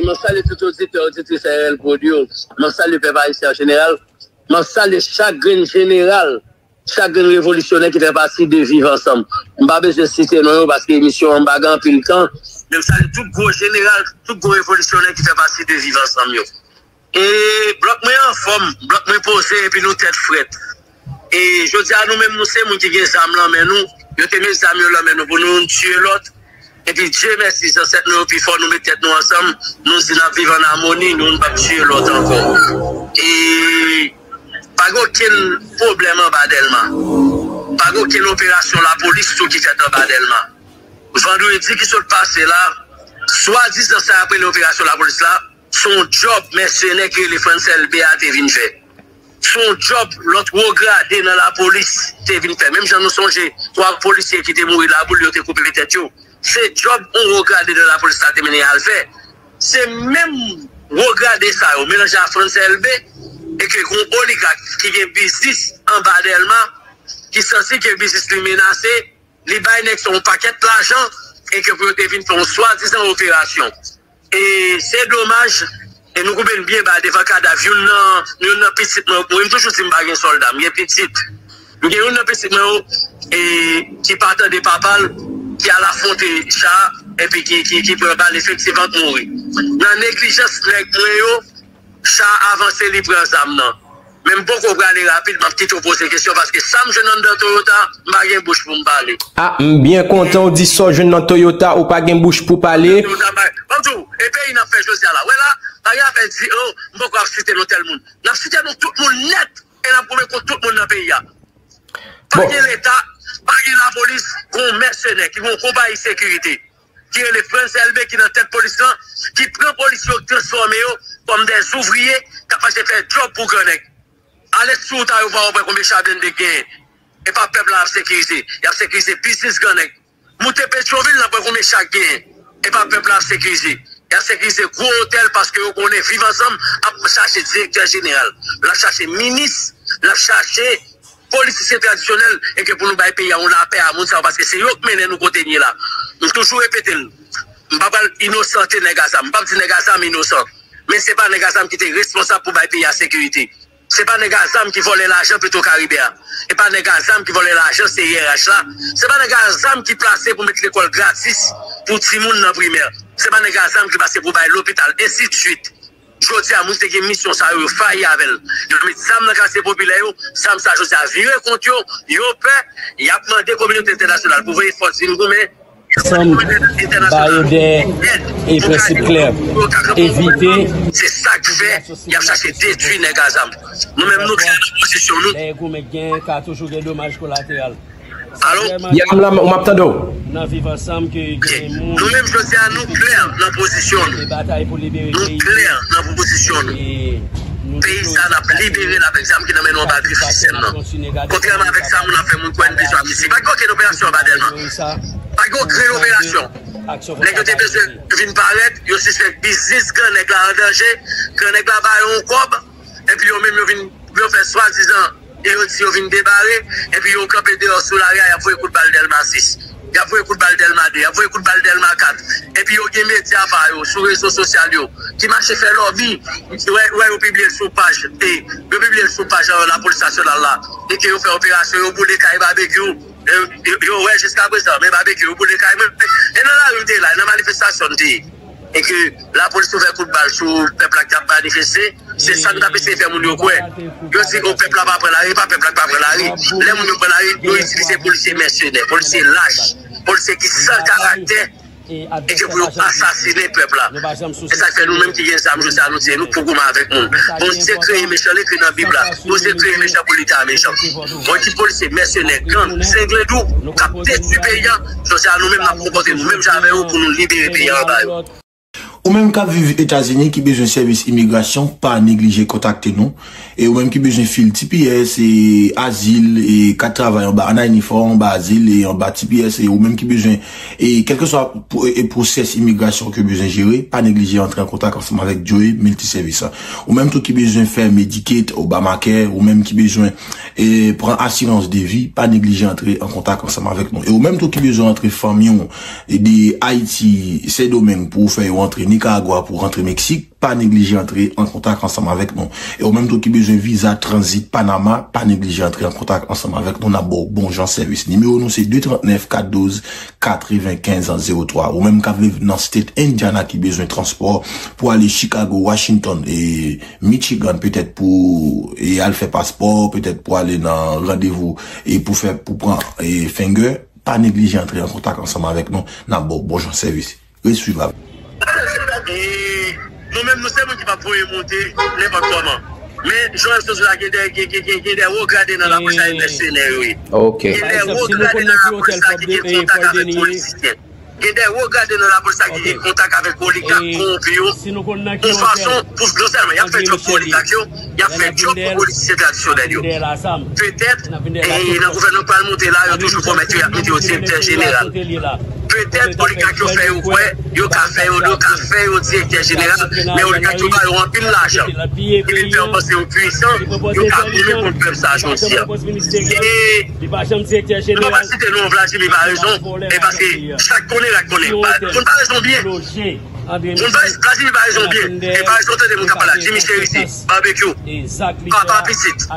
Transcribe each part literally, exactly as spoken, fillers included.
Mwen salye tout oditè, oditris R L Prod yo. Mwen salye pèp ayisyen an jeneral. Mwen salye chak grenn jeneral, chak grenn revolisyonè ki fè pati de Viv Ansanm. M pa bezwen site non yo paske emisyon an m pa gen anpil tan. Men m salye tout gwo jeneral, tout gwo revolisyonè ki fè pati de Viv Ansanm yo. E blòk mwen anfòm, blòk mwen poze epi nou tèt frèt. E jodi a nou menm nou se moun ki gen zam lan men nou. Yo te met zam yo lan men nou pou nou youn tiye lòt. Epi Dye mèsi, zansèt nou yo pi fò, nou met tèt nou ansanm, nou di n ap viv ann amoni, nou, nou p ap tiye lòt ankò. E pa gen okenn pwoblèm anba Dèlma. Pa gen okenn operasyon lapolis tou ki fèt anba Dèlma. Vandredi ki sot pase la, swadizan sa y ap rele operasyon lapolis la, se yon djòb mèsenè ki rele Frantz Elbé a te vin fè. Se yon djòb lòt wo grade nan lapolis te vin fè. Menm jan nou sonje twa polisye ki te mouri la boule, yo te koupe tèt yo. Se djòb yon wo grade nan lapolis la te mennen al fè. Se menm wo grade sa yo melanje a Frantz Elbé e ke yon oligak ki gen biznis anba Dèlma, ki santi ke biznis li menase, li bay nèg sa yon pakèt lajan e ke pou yo te vin fè yon swadizan operasyon. E se domaj, e nou koupe n byen ba devan kadav youn nan, youn nan pitit mwen yo k mouri. M toujou di m pa gen sòlda, m gen pitit. M gen youn nan pitit mwen yo e, ki pa tande papa l, ki al afwonte cha, epi ki, ki, ki pran bal efektivman k mouri. Nan neglijans nèg mwen yo, cha avanse, li pran zam nan. Men m poko prale rapid, m ap kite w poze kesyon, paske sa m jwenn anndan Toyota, m pa gen bouch pou m pale. A, m byen kontan w di sa w jwenn nan Toyota, ou pa gen bouch pou pale. Toyota, pa, ban m di w, e peyi n ap fè jodi a la. Wè la, pa gen afè di, o, m poko ap site non tèl moun. N ap site non tout moun nèt, e n ap goumen kont tout moun nan peyi a. Pa gen leta, pa gen lapolis, gon mèsenè ki gon konpayi sekirite ki rele Frantz Elbé ki nan tèt polis lan, ki pran polisye yo, ki transfòme yo kòm dè zouvriye k ap mache fè djòb pou grannèg. Ale sou wout ayewopò a, w ap wè konbyen cha blende k genyen. E pa pèp la y ap sekirize. Y ap sekirize biznis grannèg. Moute Petyonvil, n ap wè konbyen cha k genyen. E pa pèp la y ap sekirize. Y ap sekirize gwo otèl paske yo konnen Viv Ansanm ap chache direktè jeneral. L ap chache minis, l ap chache politisyen tradisyonèl e ke pou nou bay peyi a yon lapè a moun sa yo, paske se yo k mennen nou kote n ye la. M toujou repete l, m pa pral inosante nèg a zam, m p ap di nèg a zam inosan, men se pa nèg a zam ki te responsab pou bay peyi a sekirite. Se pa nèg a zam ki vòlè lajan Petwokaribe a. Se pa nèg a zam ki vòlè lajan C I R H la. Se pa nèg a zam ki plase pou met lekòl gratis pou timoun nan primè. Se pa nèg a zam ki plase pou bay lopital, ensidswit. Jodi a, moun ki te gen misyon sa yo, yo fayi avè l. Yo met zam nan katye popilè yo, zam sa jodi a vire kont yo, yo pè, y ap mande kominote entènasyonal pou voye fòs vin goumen. Ansanm, ba yo de e prensip klè, evite. Se sa k fè y ap chache detwi nèg a zam. Nou menm nou klè nan pozisyon nou. Lè goumen gen, ka toujou gen domaj kolateral. Alo? Ya, m la, m ap tande w. Nan Viv Ansanm ke gen moun. Nou menm jodi a, nou klè nan pozisyon nou. Nou klè nan pozisyon nou. Peyi sa, n ap libere l avèk zam ki nan men nou anba grif sistèm nan. Kontrèman avèk sa, moun ap fè moun kwè n bezwen ap isi. Pa gen okenn operasyon anba Dèlma. Pa gen okenn operasyon. Nèg yo te bezwen vin parèt, yo sispèk biznis grannèg la an danje, grannèg la ba yo yon kòb, epi yo menm yo vin, yo fè swadizan e yo di yo vin debare, epi yo kanpe deyò sou lari a, y ap voye kout bal Dèlma sis. Y ap voye kout bal Dèlma de, y ap voye kout bal Dèlma kat. Epi yo gen medya pa yo sou rezo sosyal yo ki mache fè lòbi. Wè, wè yo pibliye l sou paj, e, yo pibliye l sou paj, euh, lapolis nasyonal la. E ke yo fè operasyon, yo boule kay Babekyou. E, yo, yo wè jiska prezan, men Babekyou, yo boule kay mwen. E nan lari m te ye la, e nan manifestasyon m te ye. E ke lapolis ouvè kout bal sou pèp la k t ap manifeste, se sa n t ap eseye fè moun yo kwè. Yo di, o, pèp la pa pran lari, e pa pèp la k pa pran lari. Lè moun yo pran lari, yo itilize polisye mèsenè, polisye lach, polisye ki san karaktè, e ke pou yo asasinen pèp la. E sa k fè nou menm ki gen zam jodi a, nou di, nou pou goumen avèk moun. Bondye kreye mechan, l ekri nan Bib la. Bondye kreye mechan pou li ta mechan. Bon, ki polisye mèsenè, gang, senglendou, k ap detwi peyi a, jodi a nou menm n ap konpòte nou menm jan avè yo pou nou libere peyi a anba yo. Ou menm k ap viv Etazini ki bezwen sèvis imigrasyon, pa neglije kontakte nou. E ou menm ki bezwen fil T P S, e azil, e kat travay anba, anba inifòm, anba azil, e anba T P S, e ou menm ki bezwen, e kèlkeswa pwo-, e pwosès imigrasyon ke w bezwen jere, pa neglije antre an kontak ansanm avèk Joey Multiservice. Ou menm tou ki bezwen fè Medicaid, Obamacare, ou menm ki bezwen, e pran asirans de vi, pa neglije antre an kontak ansanm avèk nou. E ou menm tou ki bezwen antre fanmi w, e de Ayiti, Sendomeng pou w fè yo antre Nicaragua pou rantre Meksik, pa neglije antre an kontak ansanm avèk nou. E ou menm tou ki bezwen viza tranzit Panama, pa neglije antre an kontak ansanm avèk nou, n ap ba w bon jan sèvis. Nimewo nou se de trant nèf, kat douz, katrevenkenz zewo twa. Ou menm k ap viv nan state Indiana ki bezwen transpò pou ale Chicago, Washington, e Michigan, petèt pou, e al fè paspò, petèt pou ale nan randevou, e pou fè, pou pran, e finger, pa neglije antre an kontak ansanm avèk nou, n ap ba w bon jan sèvis. Ret swiv avè. E nou menm, nou se moun ki p ap voye monte nenpòt kòman. Men Joel Sozula gen de, gen, gen, gen, gen de wo grade nan lapolis a, e mèsenè yo ye. Ok. Gen de wo grade nan lapolis la ki gen kontak avèk politisyen. Gen de wo grade nan lapolis la ki gen kontak avèk oligak kowonpi yo. Yon fason pou, non sèlman y ap fè djòb pou oligak yo, y ap fè djòb pou politisyen tradisyonèl yo. Petèt, e nan gouvènman k pral monte la, yo toujou pwomèt yo y ap mete yo direktè jeneral. Petèt, oligak yo fè yo kwè, yo ka fè yo, yo ka fè yo direktè jeneral, men oligak yo ba yo anpil lajan. Epi fè yo panse yo pwisan, yo ka goumen kont pèp sa jodi a. E nou pa site non Vladimir Paraison, e paske chak konnen, rak konnen. Moun Paraison byen. Moun Vladimir Paraison byen. E Paraison tande moun k ap pale la, Jimmy Cherizier, Barbecue, papa pitit.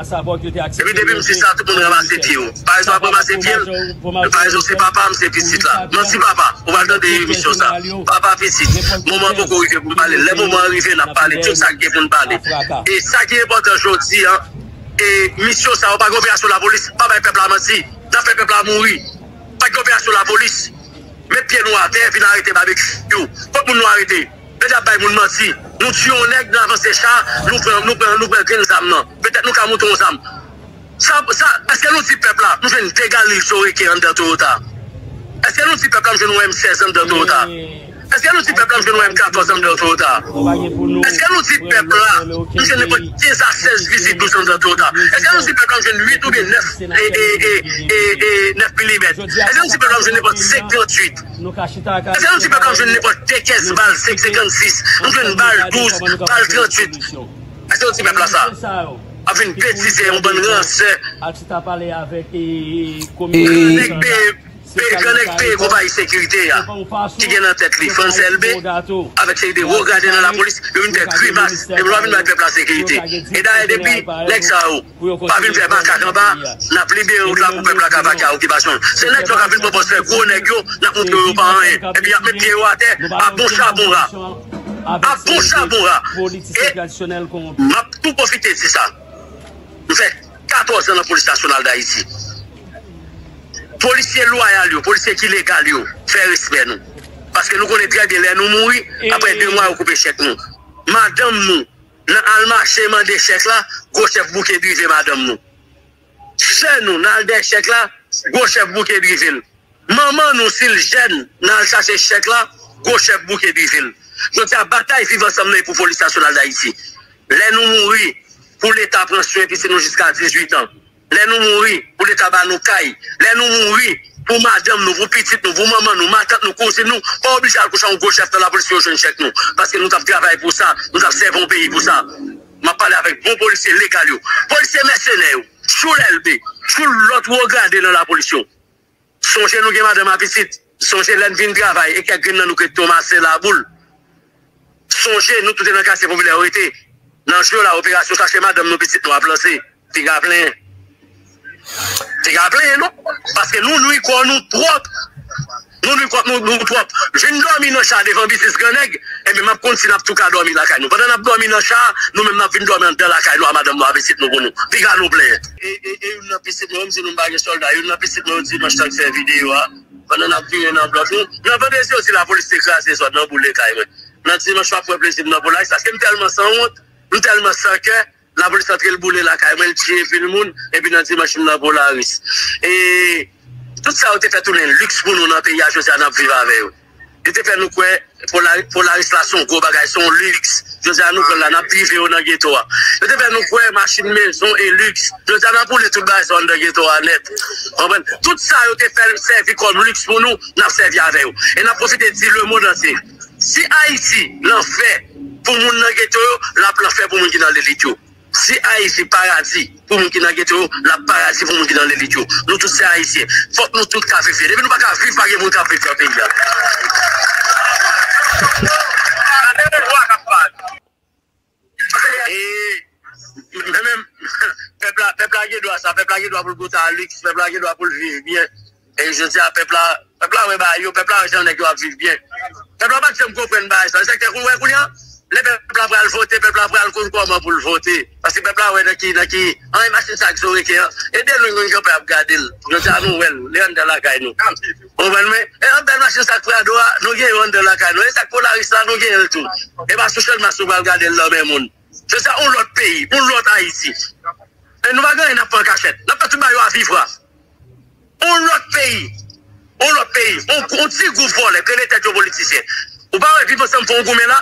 Epi depi m di sa, tout moun ranmase pye yo. Paraison ap ranmase pye l. Paraison se papa m, se pitit la. Manti papa, ou pral tande emisyon sa. Papa pitit. Moman an poko rive pou m pale. Lè moman an rive, n ap pale tout sa k gen pou n pale. E sa ki enpòtan jodi a, e misyon sa yo pa gen operasyon lapolis, pa bay pèp la manti. N ap fè pèp la mouri. Pa gen operasyon lapolis. Met pye nou atè, vin arete Babekyou. Kot moun nou arete? Yo t ap bay moun manti. Nou tiye yon nèg, nou avanse cha, nou pran, nou pran, nou pran grenn zam nan. Petèt nou ka monte yon zam. Sa, sa, èske nou di pèp la, nou jwenn de galil Soreke anndan Toyota? Èske nou di pèp la, nou jwenn yon M sèz anndan Toyota? Èske nou di pèp la, nou jwenn yon M katòz anndan Toyota? Èske nou di pèp la, nou jwenn nenpòt kenz a sèz vizib douz anndan Toyota? Èske nou di pèp la, nou jwenn uit oubyen nèf, e, e, e, e, e, nèf milimèt? Èske nou di pèp la, nou jwenn nenpòt senk tranntuit? Èske nou di pèp la, nou jwenn nenpòt de kès bal senk senkannsis? Nou jwenn bal douz, bal tranntuit. Èske nou di pèp la sa? Ap vin betize yon bann ransè. Grann nèg peye, peye, grann nèg peye konpayi sekirite a, ki gen nan tèt li Frantz Elbé, avèk seri de wo grade nan lapolis, yo vin fè grimas, epi yo pa vin bay pèp la sekirite. E dayè, depi nèg sa yo pa vin fè makak anba, n ap libere wout la pou pèp la ka vake a okipasyon l. Se nèg sa yo k ap vin pran pòz fè gwo nèg yo, n ap montre yo pa anyen. Epi y ap met pye yo atè, a bon chabon ra. A bon chabon ra. E m ap tou pwofite di sa. Nou fè katòz an nan Polis Nasyonal d Ayiti. Polisye lwayal yo, polisye ki legal yo, fè respè nou. Paske nou konnen trè byen lè nou mouri, apre de mwa yo koupe chèk nou. Madanm nou, nan al mache mande chèk la, gwo chèf bouke drive madanm nou. Sè nou, nan al dèyè chèk la, gwo chèf bouke drive l. Manman nou, si l jèn, nan al chache chèk la, gwo chèf bouke drive l. Jodi a, batay Viv Ansanm nan e pou Polis Nasyonal d Ayiti. Lè nou mouri, pou Leta pran swen pitit nou jiska dizuit an. Lè nou mouri, pou Leta ba nou kay. Lè nou mouri, pou madanm nou, pou pitit nou, pou manman nou, matant nou, kouzin nou, pa oblije al kouche ak yon gwo chèf nan lapolis pou yo jwenn chèk nou. Paske nou t ap travay pou sa, nou t ap sèvi yon peyi pou sa. M ap pale avèk bon polisye legal yo. Polisye mèsenè yo, Tchoul Elbé, Tchoul lòt wo grade nan lapolis yo. Sonje nou gen madanm a pitit. Sonje lè n vin travay e kèk grenn nan nou k ret tonbe a se laboul. Sonje nou tou te nan katye popilè yo rete. Nan jou la, operasyon chache madanm nou, pitit nou ap lanse. Piga plenyen. Piga plenyen non. Paske nou nwi kò nou twòp. Nou nwi kò nou, nou twòp. Vin dòmi nan cha devan biznis grann nèg. Ebyen, m ap konn si n ap tou ka dòmi lakay nou. Pandan n ap dòmi nan cha, nou menm n ap vin dòmi anndan lakay nou a madanm nou a pitit nou pou nou. Piga nou plenyen. E, e, e youn nan pitit mwen, yo m di nou m pa gen sòlda. Youn nan pitit mwen, yo dimanch sa k fè videyo a, pandan n ap vire nan blòk nou, nan vandredi, yo di lapolis te kraze zòn nan, boule kay mwen. Nan dimanch, m ap pran plezi m nan Polaris, paske m tèlman sanwont, m tèlman san kè, lapolis antre l boule lakay mwen, l tiye pil moun, epi nan dimanch, m nan Polaris. E tout sa yo te fè tounen liks pou nou nan peyi a, jodi a, n ap viv avè yo. Yo te fè nou kwè Polari-, Polaris la se yon gwo bagay, se yon liks. Jodi a, nou pran l la, n ap drive yo nan geto a. Yo te fè nou kwè machin mezon e liks. Jodi a, n ap boule tout bagay sa yo anndan geto a nèt. Konprann? Tout sa yo te fè sèvi kòm liks pou nou, n ap sèvi avè yo. E n ap pwofite di lemonn antye, si Ayiti lanfè pou moun nan geto yo, l ap lanfè pou moun ki nan lelit yo. Si Ayiti paradi pou moun ki nan geto yo, l ap paradi pou moun ki nan lelit yo. Nou tout se Ayisyen. Fòk nou tout ka viv byen. Depi nou pa ka viv, pa gen moun k ap viv nan peyi a. gen dwa sa, pèp la gen dwa pou l goute a liks, pèp la gen dwa pou l viv byen. E jodi a, pèp la, pèp la wè bagay yo, pèp la wè jan nèg yo ap viv byen. Pèp la pa t janm konprann bagay sa. Se sa k fè kou wè kounye a, lè pèp la pral vote, pèp la pral konn kòman pou l vote. Paske pèp la wè nan ki, nan ki, an, e machin sa k zo reken an. Ede nou, nou kanpe ap gade l. Jodi a, nou wè l, li anndan lakay nou. Ou konprann mwen? E yon bèl machin sa k Prado a, nou gen yo anndan lakay nou. E sa k Polaris la, nou gen l tou. E pa sou Channmas nou pral gade l nan men moun. Se sa, yon lòt peyi, yon lòt Ayiti. E nou pa gen anyen n ap fè an kachèt. N ap fè tout bagay yo avivra. Yon lòt peyi, yon lòt peyi, yon, yon ti gwoup vòlè k rele tèt yo politisyen. Ou pa wè Viv Ansanm fè yon goumen la?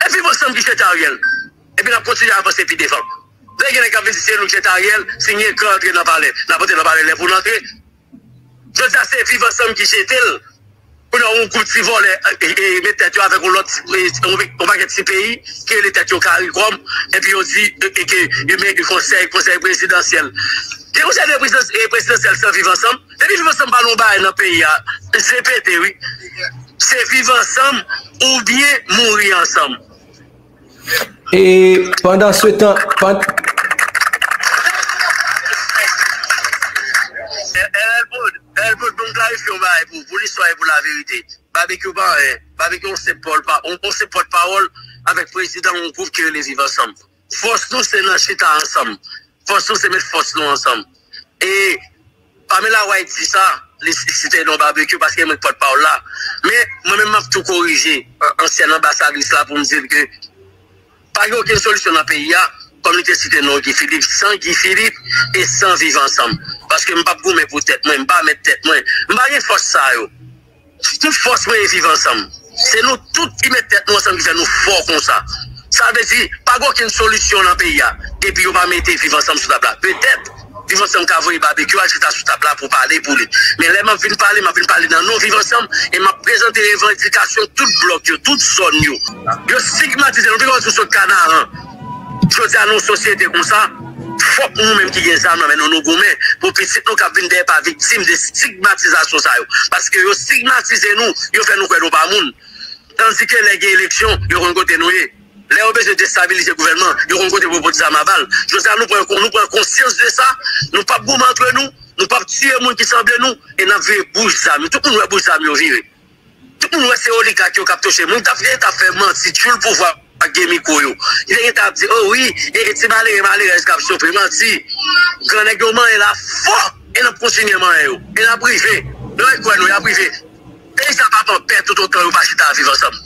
E Viv Ansanm ki jete Ariel. Epi n ap kontinye avanse pi devan. Lè gen nèg k ap vin di se nou k jete Ariel, si n gen kran antre nan palè, n ap antre nan palè lè pou n antre. Jodi a, se Viv Ansanm ki jete l. Kounye a, yon gwoup ti vòlè, e, e, e, met tèt yo avèk yon lòt, e, yon, yon pakèt ti peyi, ki rele tèt yo Karikòm, epi yo di, e, e, ke yo mete konsèy, konsèy prezidansyèl. Gen konsèy de prezidans-, e, prezidansyèl san Viv Ansanm. Depi Viv Ansanm pa nan yon bagay nan peyi a, se pete, wi. Se Viv Ansanm oubyen mouri ansanm. E pandan se tan, pand- Elpod, Elpod, bon, m klarifye yon bagay pou, pou listwa e pou laverite. Babekyou pa anyen. Babekyou yon senp pòl pa, yon, yon senp pòtpawòl avèk prezidan yon gwoup ki rele Viv Ansanm. Fòs nou se nan chita ansanm. Fòs nou se met fòs nou ansanm. E Pamela White di sa, li site non Babekyou paske mwen k pòtpawòl la. Men, mwen menm m ap tou korije an-, ansyen anbasadris la pou m di l ke pa gen okenn solisyon nan peyi a, kòm li te site non Guy Philippe, san Guy Philippe e san Viv Ansanm. Paske m p ap goumen pou tèt mwen, m pa mèt tèt mwen, m pa gen fòs sa yo. Tout fòs mwen e Viv Ansanm. Se nou tout ki met tèt nou ansanm ki fè nou fò konsa. Sa vle di, pa gen okenn solisyon nan peyi a, depi yo pa mete Viv Ansanm sou tab la. Petèt, Viv Ansanm ka voye Babekyou al chita sou tab la pou pale pou li. Men lè m ap vin pale, m ap vin pale nan non Viv Ansanm e m ap prezante revandikasyon tout blòk yo, tout zòn yo. Yo stigmatize nou, pi wè sou sot Kanaran. Jodi a, nan yon sosyete konsa, fòk nou menm ki gen zam nan men nou, nou goumen pou pitit nou k ap vin dèyè pa viktim de stigmatizasyon sa yo. Paske yo stigmatize nou, yo fè nou kwè nou pa moun. Tandike lè gen eleksyon, yo konn kote nou ye. Lè yo bezwen destabilize gouvènman, yo konn kote pou yo pot zam a bal. Jodi a, nou pran, nou pran konsyans de sa, nou p ap goumen antre nou, nou p ap tiye moun ki sanble nou, e n ap vire bouch zam yo. Tout moun wè bouch zam yo vire. Tout moun wè se oligak yo k ap touche moun. T ap, t ap fè manti, tchoul pouvwa ak gen mikwo yo. Yo te gentan ap di, o wi, e, e ti malere, malerèz k ap soufri. Manti. Gran nèg yo manyen la fò, e n ap kontinye manyen yo. E n ap rive. Nou ret kwè nou, y ap rive. Peyi sa p ap anpè toutotan yo pa chita Viv Ansanm.